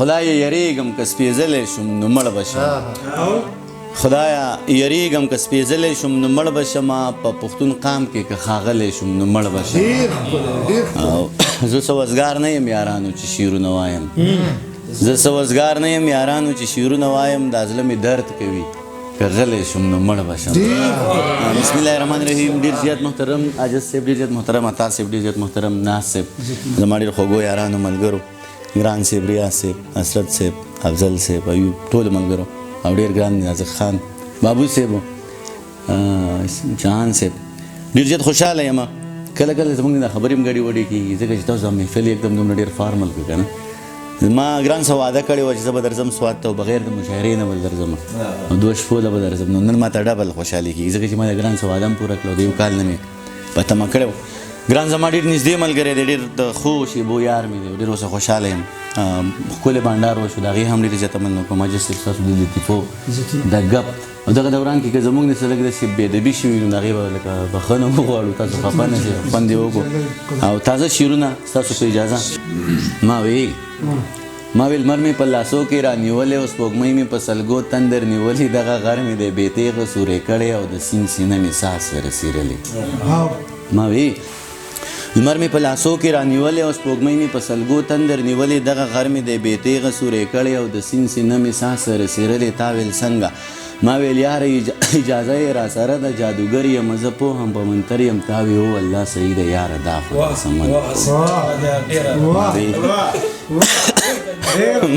خدای یریږم که سپېځلی شم نو مړ به شم. خدایا یریږم که سپېځلی شم نو مړ به شم، په پښتون قام کې که ښاغلی شم نو مړ به شم. او زه څه وزګار نه یم یارانو چې شعرونه وایم، زه څه وزګار نه یم یارانو چې شعرونه وایم، دا زړه مې درد کوي که غلی شم نو مړ به شم. بسم الله الرحمن الرحیم. ډېر زیات محترم عاجز صاحب، ډېر زیات محترم عطا صاحب، ډېر زیات محترم ناز صاحب، زما ډېر خوږو یارانو ملګرو، ګران صاحب، ریاض صاحب، حسرت صاحب، افضل صاحب، ایوب، ټولو ملګرو، او ډېر ګران نازک خان بابو صاحب، جهان صاحب، ډېر زیات خوشحاله یم. کله کله زموږ د خبرې هم ګډې وډې کېږي، ځکه چې تاسو محفل یکدم دومره ډېر فارمل کړ که نه. ما ګران څه وعده کړې وه چې زه به درځم سوات ته او بغیر د مشاعرې نه به درځم او دوه شپو له به درځم، نو نن ما ته ډبل خوشحالي کېږي، ځکه چې ما د ګران څه وعده هم پوره کړه او د یو کال نه مې په تمه کړی و. ګران زما ډېر نږدې ملګری دی، ډېر د ښو شېبو یار مې دی، ډېر ورسره خوشحاله یم. ښکلی بانډار وشو، د هغې هم ډېره زیاته مننه کوم. عاجز صاحب ستاسو د لطیفو د ګپ او دغه دوران کې که زموږ نه څه لږ داسې بې ادبي شوي نو د هغې به لکه بخښنه وغواړو، تاسو خفه نه شئ، خوند یې وکړو. او تازه شعرونه ستاسو په اجازه. ما وی لمر مې په لاسو کې رانیولی او سپوږمۍ مې په سلګو تندر نیولې، دغه غر مې دی بې تېغه سوری کړی او د سیند سینه مې ساه سره څیرلې. ما وی لمر مې په لاسو کې رانیولی او سپوږمۍ مې په سلګو تندر نیولې، دغه غر مې دی بې تېغه سوری کړی او د سیند سینه مې ساه سره څیرلې. تا ویل څنګه؟ ما ویل یاره اجازه یې راسره ده، جادوګر یم زه، پوه هم په منتر یم. تا وی هو الله صحیح ده یاره، دا خو درسه منه.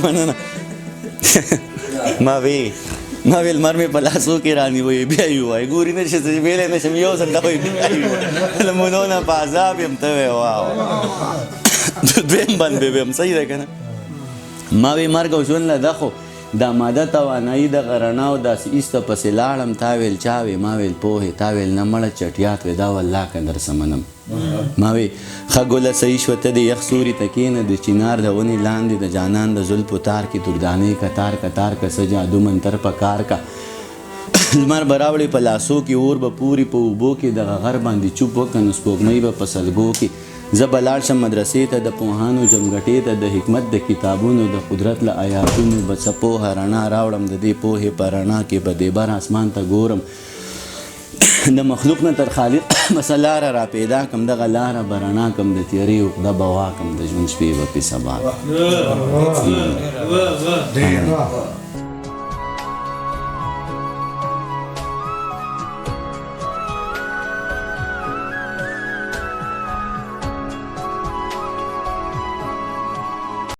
مننه. ما وی لمر مې په لاسو کې رانیوی، بیا یې ووایي ګوري نه شي څه ویلی نه شم، یو ځل دا وایي بیا یې ووایي له مودو نه په عذاب یم. ته وایې واه، دویم بند به ویم، صحیح ده که نه؟ ما وی مرګ او ژوند له ده خو دا ماده توانایي دغه رڼا او داسې ایسته پسې لاړم. تا ویل چا وی؟ ما ویل پوهې. تا ویل نه مړه چټیات وې، دا والله که درسه منم. ما وی ښه ګله صحیح شوه، ته دې یخ سوري ته کښېنه، د چینار د ونې لاندې د جانان د زلفو تار کې تردانې کتار کتار که څه جادو منتر په کار که لمر به راوړې په لاسو کې، اور به پورې په اوبو کې، دغه غر باندې چوپ وکړه نو سپوږمۍ به په سلګو کې. زه به لاړ شم مدرسې ته، د پوهانو جمګټې ته، د حکمت د کتابونو د قدرت له آیاتونو به څه پوهه رڼا راوړم، د دې پوهې په رڼا کې به دې بر اسمان ته ګورم، د مخلوق نه تر خالق به څه لاره را پیدا کم، دغه لاره به رڼا کم، د تیارې عقده به واکم، د ژوند شپې به پې سبا کم.